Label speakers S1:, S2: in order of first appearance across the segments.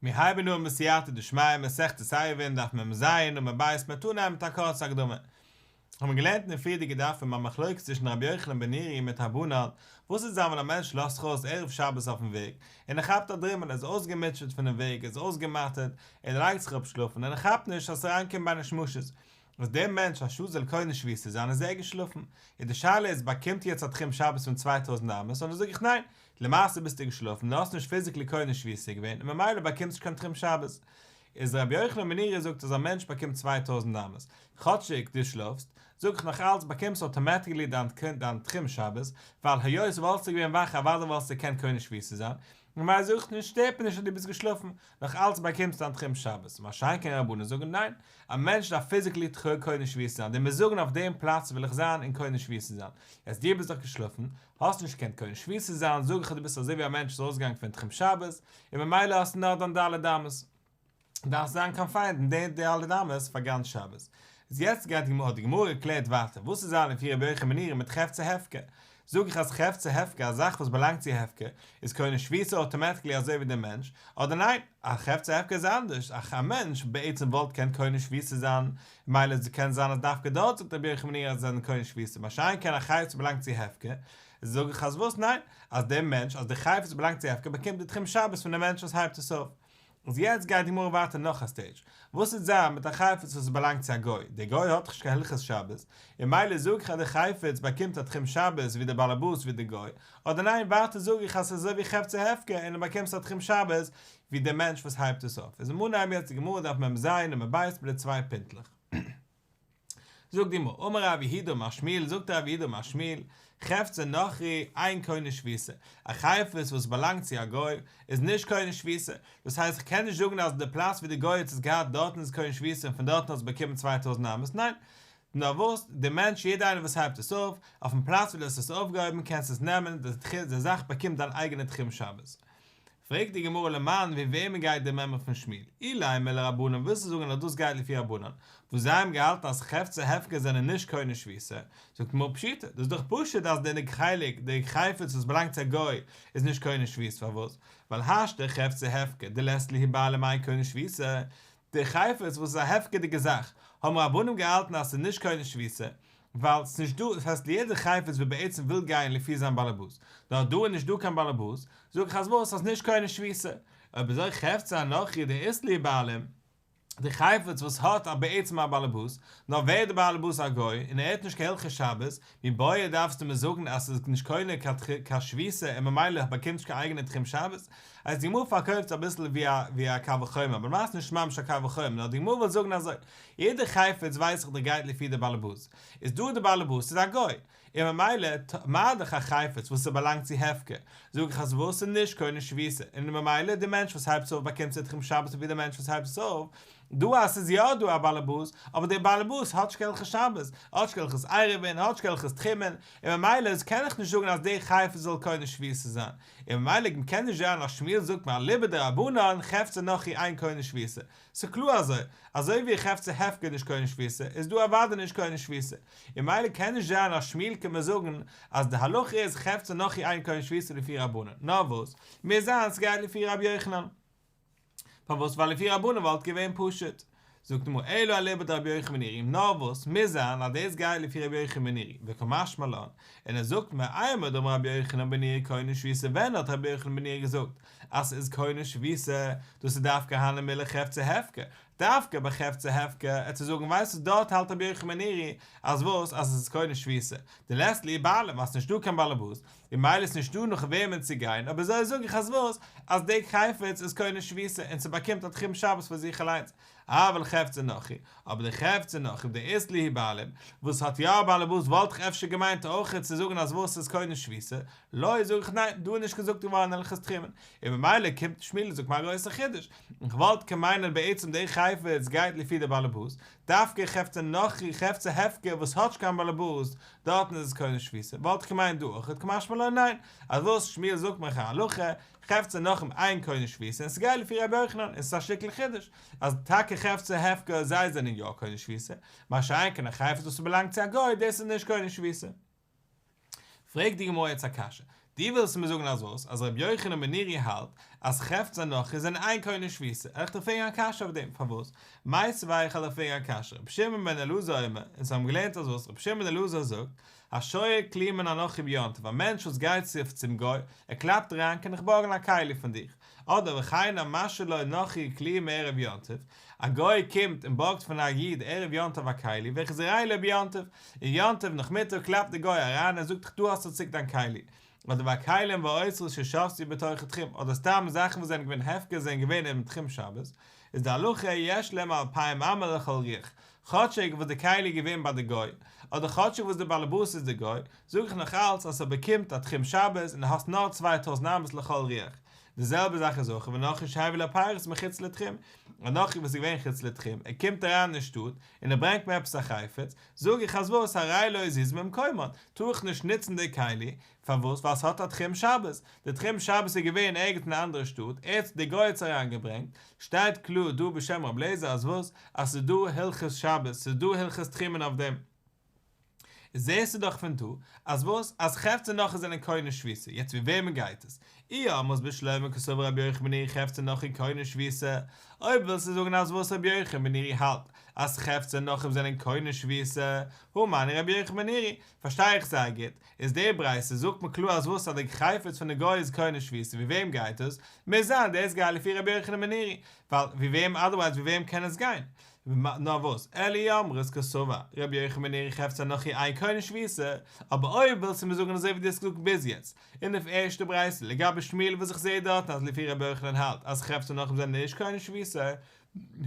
S1: מיר הייבן אן בסייעתא דשמיא מסכת עירובין דף מ ז עמוד ב' מ'וועט אנהייבן מיט א קורצע הקדמה. האבן מיר געלערנט אין די פריערדיגע דפים א מחלוקת צווישן רבי יוחנן בן נורי מיט רבנן, וואס וועט זיין ווען א מענטש לאזט זיך אויס ערב שבת אויפן וועג, און ער כאפט א דרימל, ער איז אויסגעמוטשעט פונעם וועג, ער איז אויסגעמאטערט, און ער לייגט זיך אפ שלאפן, און ער כאפט נישט אז עס איז אריינגעקומען בין השמשות, וואס דער מענטש אנשטאט זאל קונה שביתה זיין איז ער געשלאפן, און די שאלה איז באקומט יעצט א תחום שבת פון 2000 אמות, אדער זאג איך ניין, למעשה ביסטו געשלאפן, דו האסט נישט physically קונה שביתה געווען, און ממילא באקומסט נישט קיין תחום שבת. איז רבי יוחנן בן נורי זאגט אז א מענטש באקומט 2000 אמות, כאטשיג דו שלאפסט, זאג איך נאך אלץ באקומסט automatically דיין תחום שבת, ווייל היות וואלסטו געווען וואך אוודאי וואלסטו געקענט קונה שביתה זיין, ממילא זאג איך נישט שטערט מיר נישט אז דו ביסט געשלאפן, נאך אלץ באקומסטו דיין תחום שבת, מה שאין כן רבנן זאגן ניין, א מענטש דארף physically קונה שביתה זיין, דו מוזט זאגן אויף דעם פלאץ וויל איך זיין און קונה שביתה זיין, יעצט דו ביסט דאך געשלאפן, האסט נישט געקענט קונה שביתה זיין, זאג איך אז דו ביסט אזוי ווי א מענטש וואס איז ארויסגעגאנגען פון תחום שבת, און ממילא האסטו נאר דיין ד' אמות. דארפסט זיין confined אין די ד' אמות פאר גאנץ שבת. איז יעצט גייט די גמרא, האט די גמרא געקלערט ווייטער, וואס איז זיין לפי רבי יוחנן בן נורי מיט חפצי הפקר? זאג איך אז חפצי הפקר, א זאך וואס באלאנגט צו הפקר, איז קונה שביתה automatically אזוי ווי דער מענטש, אדער ניין, א חפצי הפקר איז אנדערש, א מענטש בעצם וואלט קען קונה שביתה זיין, ממילא קען זיין אז דווקא דארט זאגט רבי יוחנן בן נורי אז זיי זענען קונה שביתה, מה שאין כן א חפץ באלאנגט צו הפקר, זאג איך אז וואס ניין, אז דער מענטש, אז דער חפץ באלאנגט צו הפקר באקומט די תחום שבת פון דער מענטש וואס הייבט עס אויף. איז יעצט גייט די גמרא ווייטער נאך א stage, וואס וועט זיין מיט א חפץ וואס באלאנגט צו א גוי, דער גוי האט דאך נישט קיין הלכות שבת, און מילא זאג איך אז דער חפץ באקומט א תחום שבת ווי דער באלעבאס ווי דער גוי, אדער ניין ווייטער זאג איך אז ס'איז אזוי ווי חפצי הפקר און דו באקומסט א תחום שבת ווי דער מענטש וואס הייבט עס אויף. איז מיר נעמען יעצט די גמרא דף מ ז עמוד ב' מיט די צוויי פינטלעך. זאגט די גמרא, אמר רב יהודה אמר שמואל, זאגט רב יהודה אמר שמואל, חפצי נכרי אין קונה שביתה, א חפץ וואס באלאנגט צו א גוי איז נישט קונה שביתה, דאס הייסט איך קען נישט זאגן אז די פלאץ ווי די גוי האט עס געהאט דארטן איז קונה שביתה און פון דארטן האט עס באקומען 2000 אמות, ניין, נאר וואס, די מענטש יעדער איינער וואס הייבט עס אויף, אויפן פלאץ ווי דו האסט עס אויפגעהויבן קענסטו עס נעמען, די זאך באקומט דיין אייגענע תחום שבת. פרעגט די גמרא למאן ווי וועמען גייט די מימרא פון שמואל? אילימא לרבנן ווילסטו זאגן אז דאס גייט לפי רבנן וואס זיי האבן געהאלטן אז חפצי הפקר זענען נישט קונה שביתה, זאגט די גמרא פשיטא, דאס איז דאך פשוט אז די חלק די חפץ וואס באלאנגט צו א גוי איז נישט קונה שביתה פארוואס? ווייל השתא חפצי הפקר דלית להו בעלים אין קונה שביתה, די חפץ וואס איז א הפקר'דיגע זאך האבן רבנן געהאלטן אז ס'איז נישט קונה שביתה, ווייל ס'איז נישט דא, דאס הייסט יעדע חפץ וואס בעצם וויל גיין לפי זיין באלעבאס, נאר דא איז נישט דא קיין באלעבאס, זאג איך אז וואס? אז נישט קונה שביתה. אויב אזוי חפצי הנכרי דאית להו בעלים, די חפץ וואס האט א בעצם א באלעבאס, נאר ווער איז די באלעבאס א גוי, און ער האט נישט קיין הלכות שבת, מיבעיא דארפסטו מיר זאגן אז ס'איז נישט קונה קיין שביתה און ממילא באקומט נישט קיין אייגענע תחום שבת? אז די גמרא פארקויפט אביסל ווי א קל וחומר, אבער למעשה נישט ממש א קל וחומר, נאר די גמרא וויל זאגן אזוי, יעדע חפץ ווייס איך דאך גייט לפי די באלעבאס, איז דא די באלעבאס איז א גוי, און ממילא מה דאך א חפץ וואס ס'באלאנגט צו הפקר, זאג איך אז וואס איז נישט קונה שביתה, און ממילא די מענטש וואס הייבט עס אויף באקומט תחום שבת ווי די מענטש וואס הייבט עס אויף, דא אז ס'איז יא דא א באלעבאס, אבער דער באלעבאס האט נישט קיין הלכות שבת, האט נישט קיין הלכות עירובין, האט נישט קיין הלכות תחומין, און ממילא איז קען איך נישט זאגן אז דער חפץ זאל קונה שביתה זיין, און ממילא קען נישט זיין אז שמואל זאגט מיר אליבא דרבנן חפצי נכרי אין קונה שביתה, ס'איז קלאר אזוי, אזוי ווי חפצי הפקר נישט קונה שביתה, איז דא אוודאי נישט קונה שביתה, און ממילא קען נישט זיין אז שמואל קען מיר זאגן אז די הלכה איז חפצי נכרי אין קונה שביתה לפי רבנן, נאר וואס, מוז זיין ס'גייט לפי רבי יוחנן. פארוואס? ווייל לפי רבנן וואלט געווען פשוט. זאגט די גמרא אלא אליבא דרבי יוחנן בן נורי, נאר וואס, מוז זיין אז דאס גייט לפי רבי יוחנן בן נורי, וקא משמע לן, און ער זאגט מיר אימר דאמר רבי יוחנן בן נורי קונה שביתה ווען האט רבי יוחנן בן נורי געזאגט אז ס'איז קונה שביתה, דאס איז דווקא הני מילי חפצי הפקר, דווקא ביי חפצי הפקר, ער צו זאגן ווייסט וואס דארט האלט רבי יוחנן בן נורי אז וואס אז עס איז קונה שביתה, דלית להו בעלים ווייל ס'נישט דא קיין באלעבאס, און מילא איז נישט דא נאך וועמען צו גיין, אבער אזוי זאג איך אז וואס אז די חפץ איז קונה שביתה און ס'באקומט א תחום שבת פאר זיך אליינס, אבל חפצי נכרי, אבער די חפצי נכרי דאית להו בעלים, וואס האט יא א באלעבאס וואלט איך אפשר געמיינט אויך צו זאגן אז וואס איז קונה שביתה, לא זאג איך ניין, דא איז נישט געזאגט געווארן הלכות תחומין, און ממילא קומט שמואל און זאגט מיר א גרויסע חידוש, איך וואלט קען מיינען בעצם די חפץ גייט לפי די באלעבאס, דווקא חפצי נכרי חפצי הפקר וואס האט נישט קיין באלעבאס, דארטן איז עס קונה שביתה, וואלט איך געמיינט דא אויך, קא משמע לן ניין, אז וואס שמואל זאגט מיך א הלכה, חפצי נכרים אין קונה שביתה און ס'גייט לפי רבי יוחנן און ס'איז א שטיקל חידוש אז טאקע חפצי הפקר זיי זענען יא קונה שביתה, מה שאין כן א חפץ וואס ס'באלאנגט צו א גוי דאס איז נישט קונה שביתה. פרעגט די גמרא יעצט א קשיא, דו ווילסט מיר זאגן אז וואס? אז רבי יוחנן בן נורי האלט אז חפצי נכרי זענען אין קונה שביתה, וועל איך דיר פרעגן א קשיא אויף דעם, פארוואס? מיתיבי איך וועל דיר פרעגן א קשיא, רבי שמעון בן אלעזר אומר, אונז האבן געלערנט אז וואס? רבי שמעון בן אלעזר זאגט, השואל כלי מן הנכרי ביום טוב, א מענטש וואס גייט צו צום גוי, ער קלאפט אריין, קען איך בארגן א כלי פון דיך? אדער וכן המשאיל לו נכרי כלי מערב יום טוב, א גוי קומט און בארגט פון א איד ערב יום טוב א כלי, והחזירהו לו ביום טוב, און יום טוב נאכמיטאג קלאפט די גוי אריין און זאגט דא האסטו צוריק דיין כלי, אדער והכלים והאוצרות ששבתו בתוך התחום, אדער סתם זאכן וואס זענען געווען הפקר זענען געווען אינעם תחום שבת, איז די הלכה יש להם אלפיים אמה לכל רוח, כאטשיג וואס די כלי איז געווען ביי די גוי, אדער כאטשיג וואס די באלעבאס איז די גוי, זאג איך נאך אלץ אז ס'באקומט א תחום שבת און האסט נאר 2000 אמות לכל רוח. די זעלבע זאך איז אויך ונכרי שהביא לו פירות מחוץ לתחום, א נכרי וואס איז געווען חוץ לתחום, ער קומט אריין אין שטאט און ער ברענגט מיר עפעס א חפץ, זאג איך אז וואס, הרי לא הזיז ממקומן, טאר איך נישט נוצן די כלי, פארוואס? ווייל ס'האט א תחום שבת, די תחום שבת איז געווען ערגעץ אין א אנדערע שטאט, ער האט די גוי האט עס אריינגעברענגט, שטייט קלאר דא בשם רב לעזער אז וואס? אז ס'איז דא הלכות שבת, ס'איז דא הלכות תחומין אויף דעם. זעסטו דאך פון דא אז וואס? אז חפצי נכרי זענען קונה שביתה, יעצט ווי וועמען גייט עס? אי אמרת בשלמא קסבר רבי יוחנן בן נורי חפצי נכרי קונה שביתה, אויב ווילסטו זאגן אז וואס רבי יוחנן בן נורי האלט אז חפצי נכרים זענען קונה שביתה, הא מני רבי יוחנן בן נורי, פארשטיי איך זייער גוט, איז די ברייתא זאגט מיר קלאר אז וואס אז די חפץ פון די גוי איז קונה שביתה ווי וועם גייט עס? מוז זיין דאס גייט לפי רבי יוחנן בן נורי, ווייל ווי וועם otherwise ווי וועם קען עס גיין? נאר וואס, אלא אי אמרת קסבר רבי יוחנן בן נורי חפצי נכרי אין קונה שביתה, אבער אויב ווילסטו מיר זאגן אזוי ווי דו האסט געזאגט ביז יעצט, אין די ערשטע ברייתא לגבי שמואל וואס איך זעה דארטן אז לפי רבי יוחנן האלט אז חפצי נכרים זענען נישט קונה שביתה,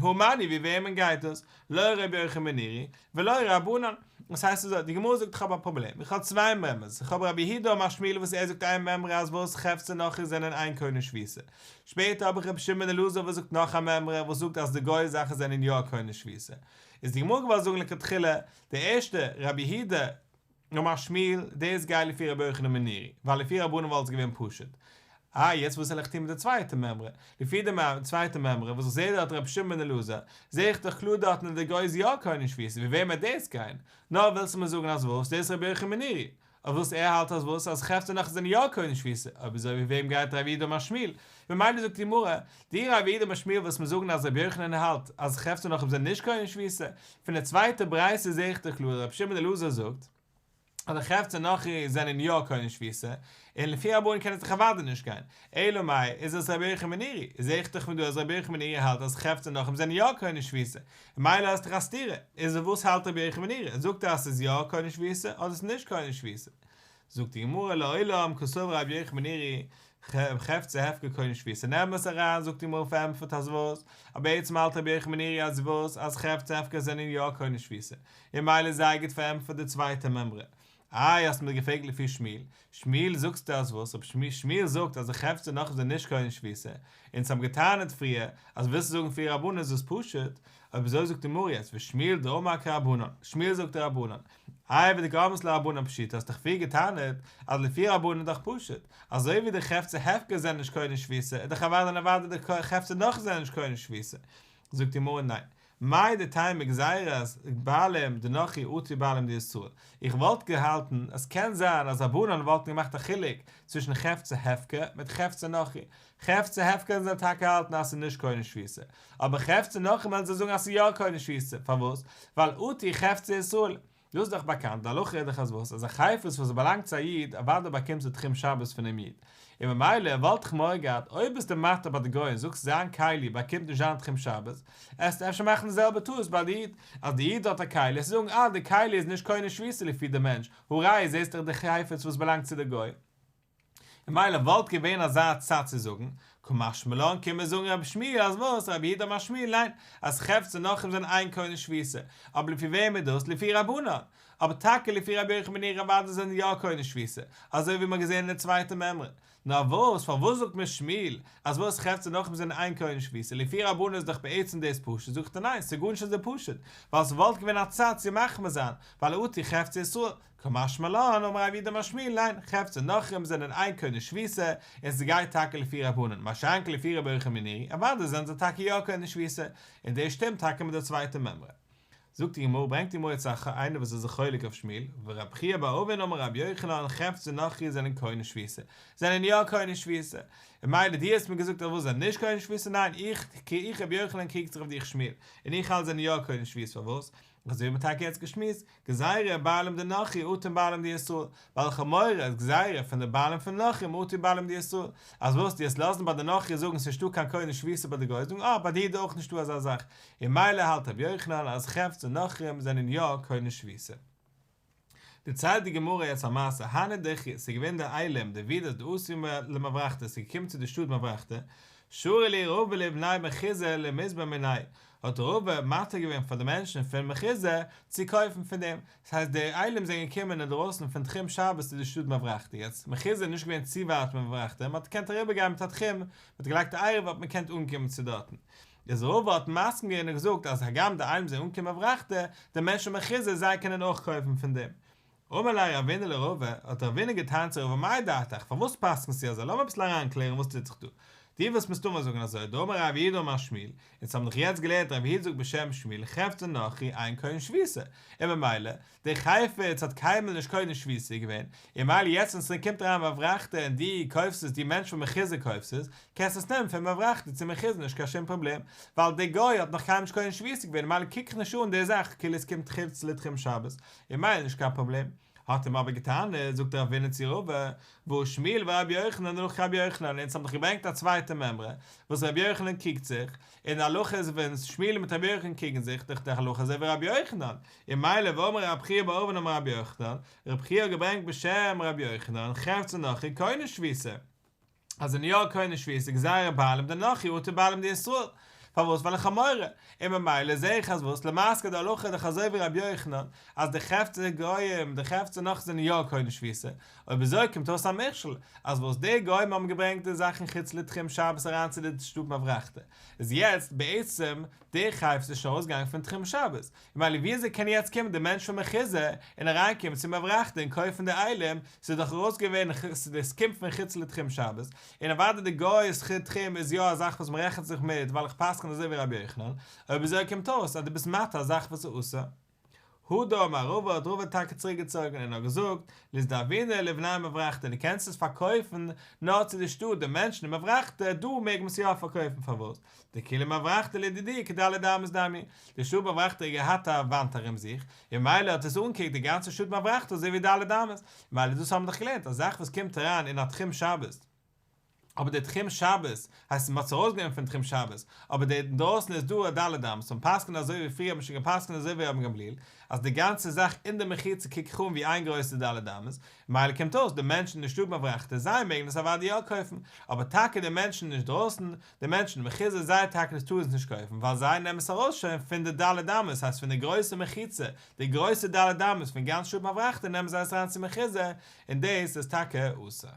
S1: הא מני ווי וועמען גייט דאס? לא רבי יוחנן בן נורי ולא רבנן. וואס הייסט אזוי? די גמרא זאגט איך האב א פראבלעם, איך האב צוויי מימרות, איך האב רבי יהודה אמר שמואל וואס ער זאגט איין מימרא אז וואס חפצי נכרי זענען אין קונה שביתה, שפעטער האב איך רבי שמעון בן אלעזר וואס זאגט נאך א מימרא וואס זאגט אז די גוי זאכן זענען יא קונה שביתה. איז די גמרא געוואלט זאגן לכתחילה די ערשטע רבי יהודה אמר שמואל, דאס גייט לפי רבי יוחנן בן נורי, ווייל לפי רבנן וואלט עס געווען פשוט. אה, יעצט וואס זאל איך טון מיט די צווייטע מימרא? לפי די צווייטע מימרא וואס איך זעה דארט רבי שמעון בן אלעזר, זעה איך דאך קלאר דארטן אז די גוי איז יא קונה שביתה, ווי וועם וועט דאס גיין? נאר ווילסטו מיר זאגן אז וואס? דאס איז רבי יוחנן בן נורי. אויף וואס ער האלט אז וואס? אז חפצי נכרי זענען יא קונה שביתה, אויב אזוי ווי וועם גייט רב יהודה אמר שמואל? ממילא זאגט די גמרא, די רב יהודה אמר שמואל וואס מיר זאגן אז רבי יוחנן האלט אז חפצי נכרים זענען נישט קונה שביתה, פון די צווייטע ברייתא זעה איך דאך קלאר אז רבי שמעון בן אלעזר זאגט אז די חפצי נכרי זענען יא קונה שביתה, און לפי רבנן קען עס דאך אוודאי נישט גיין, אלא מאי איז עס רבי יוחנן בן נורי, זעה איך דאך פון דא אז רבי יוחנן בן נורי האלט אז חפצי נכרים זענען יא קונה שביתה, ממילא איז דאך א סתירה, איז וואס האלט רבי יוחנן בן נורי, זאגט ער אז ס'איז יא קונה שביתה אדער ס'איז נישט קונה שביתה? זאגט די גמרא לעולם קסבר רבי יוחנן בן נורי חפצי הפקר קונה שביתה, אין אמת אריין זאגט די גמרא פארענטפערט אז וואס, אז בעצם האלט רבי יוחנן בן נורי אז וואס, אז חפצי הפקר זענען יא קונה שביתה, און ממילא זייער גוט פארענטפערט די צווייטע מימרא. איי האסט מיר געפרעגט לפי שמואל, שמואל זאגסטו אז וואס, רבי שמואל זאגט אז די חפצי נכרים זענען נישט קונה שביתה, אונז האבן געטענה'ט פריער אז ווילסטו זאגן לפי רבנן איז דאס פשוט, אויב אזוי זאגט די גמרא יעצט ושמואל דאמר כרבנן, שמואל זאגט רבנן, איי ודקאמרת לרבנן פשיטא האסט דאך פריער געטענה'ט אז לפי רבנן איז דאך פשוט, אזוי ווי די חפצי הפקר זענען נישט קונה שביתה איז דאך אוודאי און אוודאי די חפצי נכרי זענען נישט קונה שביתה, זאגט די גמרא ניין, מהו דתימא גזירת בעלים דנכרי אטו בעלים דישראל, איך וואלט געהאלטן אז קען זיין אז רבנן וואלטן געמאכט א חילוק צווישן חפצי הפקר מיט חפצי נכרי, חפצי הפקר וועלן זיי טאקע האלטן אז ס'איז נישט קונה שביתה, אבער חפצי נכרי וועלן זיי זאגן אז ס'איז יא קונה שביתה, פארוואס? ווייל אטו חפצי ישראל. דאס איז דאך באקאנט, די הלכה איז דאך אז וואס? אז א חפץ וואס באלאנגט צו א איד, אוודאי באקומט ער תחום שבת פונעם איד. און ממילא וואלט איך מורא געהאט, אויב ביסטו מתיר ביי די גוי און זאגסט זיין כלי באקומט נישט זיין תחום שבת, עסטו אפשר מאכן די זעלבע טעות ביי די איד, אז די איד האט א כלי, עסטו זאגן אה די כלי איז נישט קונה שביתה לפי די מענטש, הא ראי' זעסט דאך די חפץ וואס באלאנגט צו די גוי. ממילא וואלט געווען אזא צד צו זאגן, קא משמע לן קומט מיר זאגן רבי שמואל אז וואס, רב יהודה אמר שמואל ניין, אז חפצי נכרים זענען אין קונה שביתה, אבער לפי וועם איז דאס? לפי רבנן, אבער טאקע לפי רבי יוחנן בן נורי אוודאי זענען יא קונה שביתה, אזוי ווי מ'האט געזען אין די צווייטע מימרא. נאר וואס, פארוואס זאגט מיר שמואל אז וואס חפצי נכרים זענען אין קונה שביתה, לפי רבנן איז דאך בעצם דאס פשוט, זאגט ער ניין, ס'איז גארנישט אזוי פשוט, ווייל ס'וואלט געווען א צד צו מחמיר זיין, ווייל אטו חפצי ישראל, קא משמע לן, אמר רב יהודה אמר שמואל ניין, חפצי נכרים זענען אין קונה שביתה, און ס'גייט טאקע לפי רבנן, מה שאין כן לפי רבי יוחנן בן נורי, אוודאי זענען זיי טאקע יא קונה שביתה, און דאס שטימט טאקע מיט די צווייטע מימרא. זאגט די גמרא, ברענגט די גמרא יעצט א איינער וואס איז זיך חולק אויף שמואל, ורב חייא בר אבין אמר רבי יוחנן חפצי נכרי זענען קונה שביתה, זענען יא קונה שביתה, און מילא דו האסט מיר געזאגט אז וואס זענען נישט קונה שביתה, ניין איך איך רבי יוחנן קריגט זיך אויף דיך שמואל, און איך האלט זענען יא קונה שביתה פארוואס? אזוי ווי מ'האט טאקע יעצט געשמועסט, גזירה בעלים דנכרי אטו בעלים דישראל, ווייל איך האב מורא אז גזירה פון די בעלים פון נכרים אטו בעלים דישראל, אז וואס דו וועסט לאזן ביי די נכרי זאגן ס'נישטא קיין קונה שביתה ביי די גוי זאגן אה ביי דיר איז אויך נישטא אזא זאך, און מילא האלט רבי יוחנן אז חפצי נכרים זענען יא קונה שביתה. דערציילט די גמרא יעצט א מעשה, הנהו דכרי, ס'איז געווען די אילים, די ווידערס דאתו למברחתא, ס'איז געקומען צו די שטאט מברחתא, שרא להו רבא לבני מחוזא למיזבן מינייהו, האט רבא מתיר געווען פאר די מענטשן פון מחוזא צו קויפן פון דעם, דאס הייסט די אילים זענען געקומען אינדרויסן פון תחום שבת צו די שטאט מברחתא, יעצט מחוזא איז נישט געווען צו ווייט פון מברחתא, מען האט געקענט אריבער גיין מיט א תחום, מען האט געלייגט א עירוב האט מען געקענט אנקומען צו דארטן, איז רבא האט מסכים געווען און געזאגט אז הגם די אילים זענען אנגעקומען מברחתא, די מענטשן מחוזא זיי קענען אויך קויפן פון דעם. אמר ליה רבינא לרבא, האט רבינא געטענה'ט צו רבא מאי דעתיך, פארוואס פסק'נסטו אזוי, לאמיר אביסל אריינקלערן וואס טוט זיך דא. דו וועסט מסתמא זאגן אזוי, דאמר רב יהודה אמר שמואל, אונז האבן דאך יעצט געלערנט רב יהודה זאגט בשם שמואל חפצי נכרי אין קונה שביתה, און ממילא, דער חפץ האט קיינמאל נישט קונה שביתה געווען, און ממילא יעצט ווען ס'קומט אריין מברחתא און דו קויפסט עס, דו מענטש פון מחוזא קויפסט עס, קענסט עס נעמען פון מברחתא צו מחוזא נישט קיין שום פראבלעם, ווייל דער גוי האט נאך קיינמאל נישט קונה שביתה געווען און ממילא קוק איך נישט אן די זאך כאילו עס קומט חוץ לתחום שבת, און ממילא נישט קיין פראבלעם. האט אים אבער געטענה'ט, זאגט רבינא צו רבא, והא שמואל ורבי יוחנן הלכה כרבי יוחנן, אונז האבן דאך געברענגט א צווייטע מימרא, וואס רבי יוחנן קריגט זיך, און די הלכה איז ווען שמואל מיט רבי יוחנן קריגן זיך, דאך די הלכה אזוי ווי רבי יוחנן, און מילא ואמר רב חייא בר אבין אמר רבי יוחנן, רב חייא האט געברענגט בשם רבי יוחנן, חפצי נכרי קונה שביתה. אז זענען יא קונה שביתה גזירה בעלים דנכרי אטו בעלים דישראל, פארוואס ווייל איך האב מורא, און ממילא זעה איך אז וואס למעשה די הלכה איז דאך אזוי ווי רבי יוחנן אז די חפצי גוים די חפצי נכרי זענען יא קונה שביתה, אויב אזוי קומט אויס א מכשול אז וואס די גוים האבן געברענגט די זאכן חוץ לתחום שבת אריין צו די שטאט מברחתא איז יעצט בעצם די חפץ איז שוין ארויסגעגאנגען פון תחום שבת, ממילא וויאזוי קען יעצט קומען די מענטש פון מחוזא און אריינקומען צו מברחתא און קויפן די אילים, ס'איז דאך ארויס געווען עס קומט פון חוץ לתחום שבת, און אוודאי די גוי'ס תחום איז יא א זאך וואס מ'רעכנט זיך מיט ווייל איך פסק'ן אזוי ווי רבי יוחנן, אויב אזוי קומט אויס אז דו ביסט מתיר א זאך וואס איז אסור. הדר אמר רבא האט רבא טאקע צוריק געצויגן און האט געזאגט, ליזדבינהו לבני מברחתא דו קענסט עס פארקויפן נאר צו די שטאט די מענטשן אין מברחתא דא מעג מען עס יא פארקויפן פארוואס דכולה מברחתא לדידהו כד' אמות דמיא, די שטאט מברחתא האט געהאט א וואנט ארום זיך, און מילא האט עס אנגעקוקט די גאנצע שטאט מברחתא אזוי ווי ד' אמות, מילא דאס האבן מיר דאך געלערנט, א זאך וואס קומט אריין אין א תחום שבת, אבער דער תחום שבת, הייסט מען האט עס ארויסגענומען פון תחום שבת, אבער דער אינדרויסן איז דא א ד' אמות, און פסק'נט אזוי ווי פריער האט מען שוין געפסק'נט אזוי ווי רבן גמליאל, אז די גאנצע זאך אין די מחיצה קוק איך אן ווי איין גרויסע ד' אמות, מילא קומט אויס די מענטשן אין די שטאט מברחתא זיי מעגן עס אוודאי יא קויפן, אבער טאקע די מענטשן נישט דרויסן, די מענטשן אין מחוזא זיי טאקע טארן עס נישט קויפן ווייל זיי נעמען עס ארויס שוין פון די ד' אמות הייסט פון די גרויסע מחיצה, די גרויסע ד' אמות פון גאנץ שטאט מברחתא נעמען זיי עס אריין צו מחוזא, און דאס איז טאקע אסור.